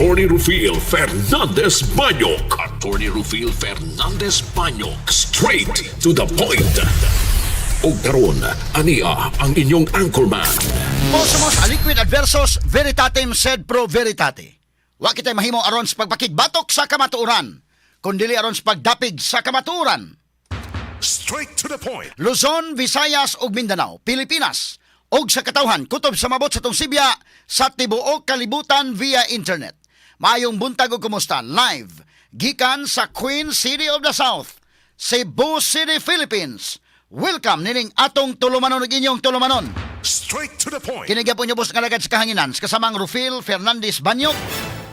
Attorney Rufil Fernandez Banyok. Attorney Rufil Fernandez Banyok. Straight to the point. Ug karon, ania ang inyong anchorman. Possumus aliquid adversus veritatem sed pro veritate. Wa kitay mahimo aron sa pagpakigbatok sa kamatuoran, kundili aron sa pagdapig sa kamatuoran. Straight to the point. Luzon, Visayas ug Mindanao, Pilipinas ug sa katawhan kutob sa mabot sa atong sibya sa tibuok kalibutan via internet. Maayong buntag ug kumusta, live gikan sa Queen City of the South, Cebu City, Philippines. Welcome nining atong tulumanon ug inyong tulumanon. Straight to the point. Kini gyapon inyong boss nga alagad sa kahanginan, sa kasamang Rufil Fernandez Banyok.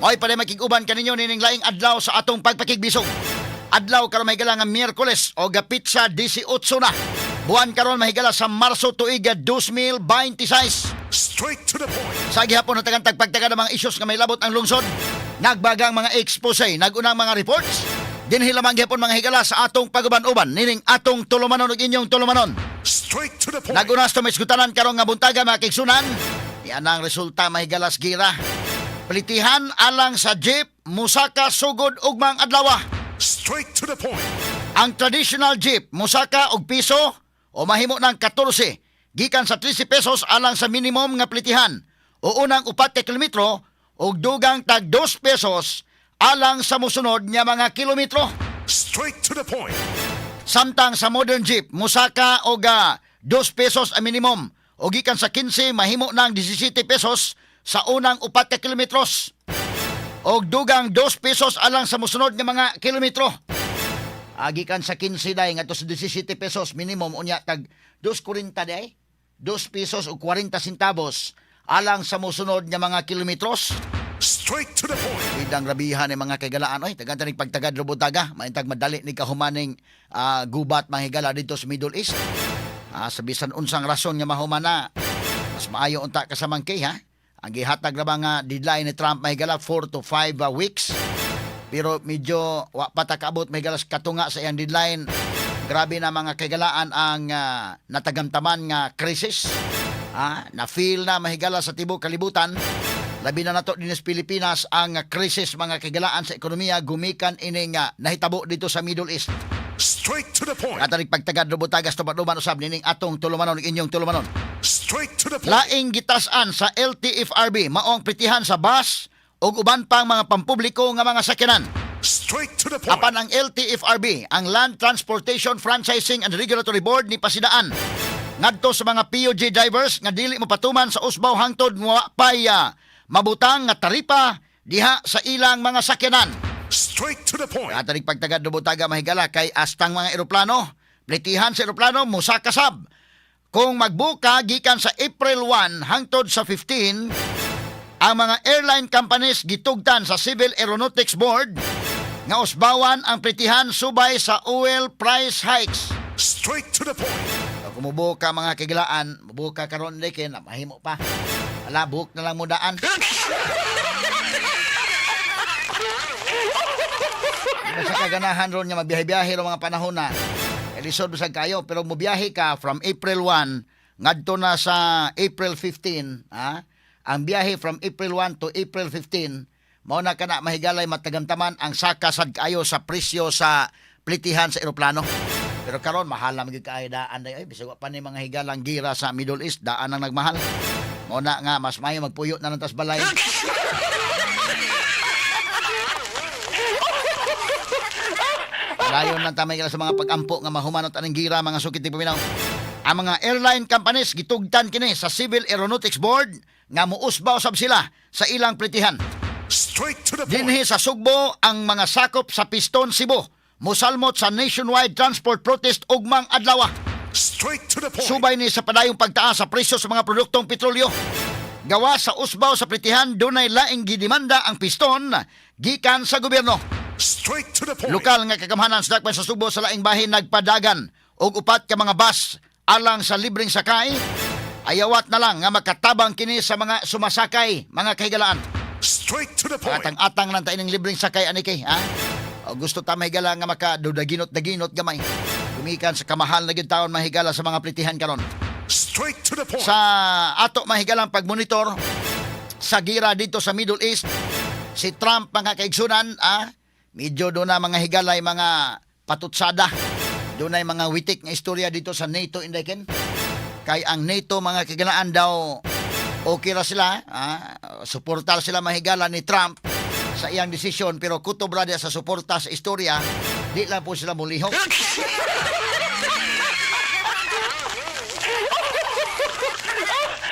Mo'y pa makig-uban kaninyo nining laing adlaw sa atong pagpakigbisog. Adlaw karon, mahigala, nga Miyerkules o petsa 18 na. Buwan karon, mahigala, sa Marso, tuig 2026. Straight to the point. Sa gihapon natagan tagpagtaga ng mga isyos nga may labot ang lungsod. Nagbagang mga expose, nagunang mga reports. Dinhi lamang gihapon, mga higala, sa atong paguban-uban nining atong tulumanon ug inyong tulumanon. Straight to the point. Nagunas to may isgutanan karon nga buntaga, mga kaigsunan. Yan ang resulta, mahigalas, gira. Plitihan alang sa jeep musaka sugod ugmang adlaw. Straight to the point. Ang traditional jeep musaka og piso o mahimo ng 14 gikan sa 13 pesos alang sa minimum nga plitihan o unang 4 ka kilometro ug dugang tag 2 pesos alang sa mosunod nga mga kilometro. Straight to the point. Samtang sa modern jeep, musaka og 2 pesos ang minimum o gikan sa 15 mahimo ng 17 pesos sa unang 4 ka kilometros og dugang 2 pesos alang sa mosunod nga mga kilometro. Gikan sa 15 day ngadto sa 17 pesos minimum, unya tag 2.40 day, 2 pesos ug 40 centavos alang sa mosunod nga mga kilometros. Straight to the point. Bidang rabihan ni mga kaigalaan oy, tagan tanig pagtagad robotaga, maintag madali ni kahumaning gubat, mga higala, dito sa Middle East. Sa bisan unsang rason nga mahuman na, mas maayo unta kasamang kay ha. Ang gihatag ra ba nga deadline ni Trump, mahigala, 4 to 5 weeks. Pero medyo wa pa ta kaabot, mahigala, sa katunga sa iyang deadline. Grabe na, mga kaigalaan, ang natagamtaman nga crisis. Na feel na, mahigala, sa tibok kalibutan. Labi na nato din sa Pilipinas ang krisis, mga kaigalaan, sa ekonomiya gumikan ining nahitabo dito sa Middle East. Straight to the point. Katarik pagtagad rubutagas tumaduman usab nining atong tulumanon, inyong tulumanon. Straight to the point. Laing gitas-an sa LTFRB mao ang plitihan sa bus ug uban pang mga pampubliko nga mga sakyanan. Straight to the point. Apan ang LTFRB, ang Land Transportation Franchising and Regulatory Board, ni pasidaan ngadto sa mga PUG drivers nga dili mopatuman sa usbaw hangtod nga pay mabutang nga taripa diha sa ilang mga sakyanan. Straight to the point. Katarik pagtagad rubutaga, mahigala, kay astang mga eroplano, plitihan sa eroplano musaka sab. Kung magbuka gikan sa April 1 hangtod sa 15, ang mga airline companies gitugtan sa Civil Aeronautics Board nga usbawan ang plitihan subay sa oil price hikes. Straight to the point. So, kung mubuka, mga kagilaan, mubuka karon di kay na mahimo pa. Ala, buhok na lang mo daan. Di sa kaganahan ron nga mabiyahe-biyahe ro mga panahon na. Elisod bisag kayo, pero mobiyahe ka from April 1 ngadto na sa April 15, ha? Ang biyahe from April 1 to April 15, mao na kana, mahigalay, matagamtaman ang saka sad kaayo sa presyo sa plitihan sa eroplano. Pero karon mahal na magyud kaayo daan day. Ay, bisag wa pa ni mga higalang gira sa Middle East, daan ang nagmahal. Mao na nga mas maayo magpuyo na lang tas balay. Layon lang tamay sa mga pag-ampo nga mahumanot aning gira, mga sukit ni paminaw. Ang mga airline companies gitugtan kini sa Civil Aeronautics Board nga muusbaw sab sila sa ilang plitihan. Straight to the point. Dinhi sa Sugbo, ang mga sakop sa Piston Cebu musalmot sa nationwide transport protest ugmang adlaw. Straight to the point. Subay ni sa padayong pagtaas sa presyo sa mga produktong petrolyo. Gawa sa usbaw sa plitihan, dunay laing gidemanda ang Piston gikan sa gobyerno. Straight to the point. Lokal nga kagamhanan sa dakpan sa Sugbo, sa laing bahin, nagpadagan og upat ka mga bus alang sa libreng sakay. Ayawat na lang nga makatabang kini sa mga sumasakay, mga kahigalaan. Straight to the point. Atang-atang lang tayo ng libreng sakay ani kay, ha? O gusto ta, mahigala, nga makadudaginot-daginot gamay. Gumikan sa kamahal na gyud taon, mahigala, sa mga plitihan karon. Straight to the point. Sa ato, mahigalang, pagmonitor sa gira dito sa Middle East, Si Trump, mga kaigsunan, medyo doon na mga higalay, mga patutsada. Doon ay mga witik nga istorya dito sa NATO, inday ken. Kay ang NATO, mga kahigalaan, daw okay ra sila, suportar sila, mahigala, ni Trump sa iyang desisyon, pero kutob ra sa suporta sa istorya, di lang po sila mulihok.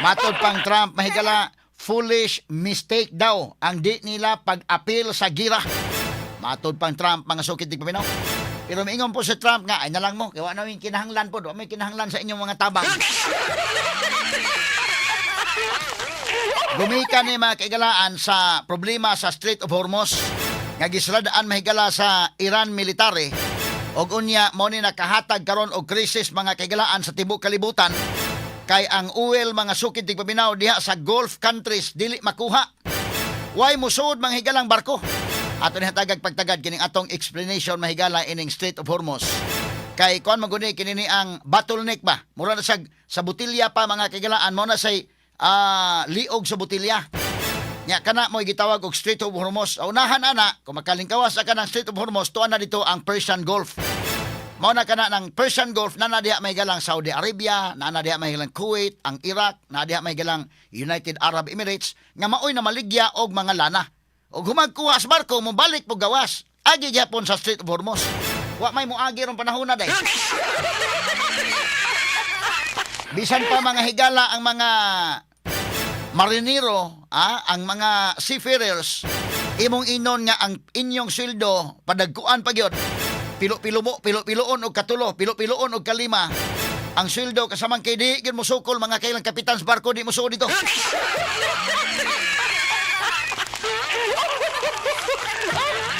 Matod pang Trump, mahigala, foolish mistake daw ang di nila pag-apil sa gira. Matod pang Trump, mga sukit di paminaw. Pero miingon po si Trump nga, ay na lang mo, kaya wa namin kinahanglan po, wa may kinahanglan sa inyong mga tabang. Gumika ni, mga kaigalaan, sa problema sa Strait of Hormuz nga gisradaan, mahigala, sa Iran military og unya mo ni nakahatag karon og krisis, mga kaigalaan, sa tibuok kalibutan, kay ang oil, mga sukid tigpaminaw, diha sa Gulf countries dili makuha. Way musuod, mga higalang barko. Ato ni hatagag pagtagad kining atong explanation, mahigala, ining Strait of Hormuz. Kay kuan man guni kini ni ang bottleneck ba? Mura na sa botilya pa, mga kaigalaan, mo na say liog sa botilya. Nya kana mo gitawag og Strait of Hormuz. Unahan ana, kung makalingkawas ka ng Strait of Hormuz, tuan na dito ang Persian Gulf. Mao na kana ng Persian Gulf na na diha may galang Saudi Arabia, na na diha may galang Kuwait, ang Iraq, na diha may galang United Arab Emirates nga maoy na maligya og mga lana. Og humagkuha sa barko, mobalik po gawas. Agi gyapon sa Strait of Hormuz. Wa may muagi ron panahon na day. Bisan pa, mga higala, ang mga marinero, ang mga seafarers, imong inon nga ang inyong sweldo padagkuan pa gyud. Pilo-pilo mo, pilo-piloon og katulo, pilo-piloon og kalima. Ang sweldo kasamang kay di gyud mosukol, mga kailang kapitan sa barko di mosukol dito.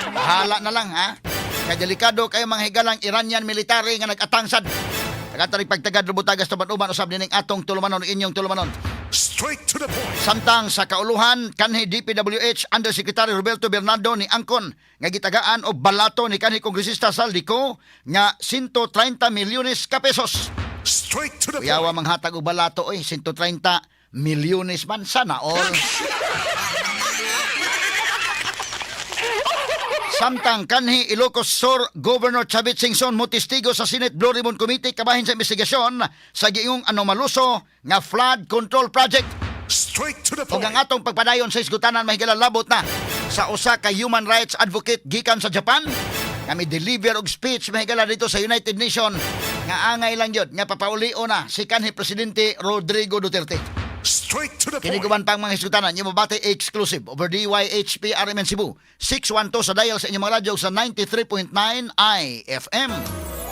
Bahala na lang, ha. Kay delikado kayo, mga higalang Iranian military nga nag-atangsad. Tagatarig pagtagad rubutagas taban-uban usab nining atong tulumanon, inyong tulumanon. Straight to the point. Samtang sa kauluhan, kanhi DPWH Undersecretary Roberto Bernardo ni angkon nga gitagaan og balato ni kanhi kongresista Zaldy Co nga 130 milyones ka pesos. Straight to the Kuyawa manghatag og balato oy, 130 milyones man, sana all. Samtang kanhi Ilocos Sur Governor Chavit Singson motestigo sa Senate Blue Ribbon Committee kabahin sa investigasyon sa giingong anomaloso nga flood control project. Straight to the Ug ang atong pagpadayon sa isgutanan, mahigala, labot na sa usa ka human rights advocate gikan sa Japan nga mi deliver og speech, mahigala, dito sa United Nation nga angay lang gyud nga papaulio na si kanhi presidente Rodrigo Duterte. Straight to the Kini guban pang mga isgutanan inyong mabati exclusive over DYHP RMN Cebu 612 sa dial sa inyong mga radyo sa 93.9 IFM.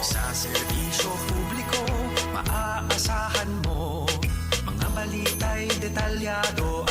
Sa serbisyo publiko, maaasahan mo. Mga balita'y detalyado.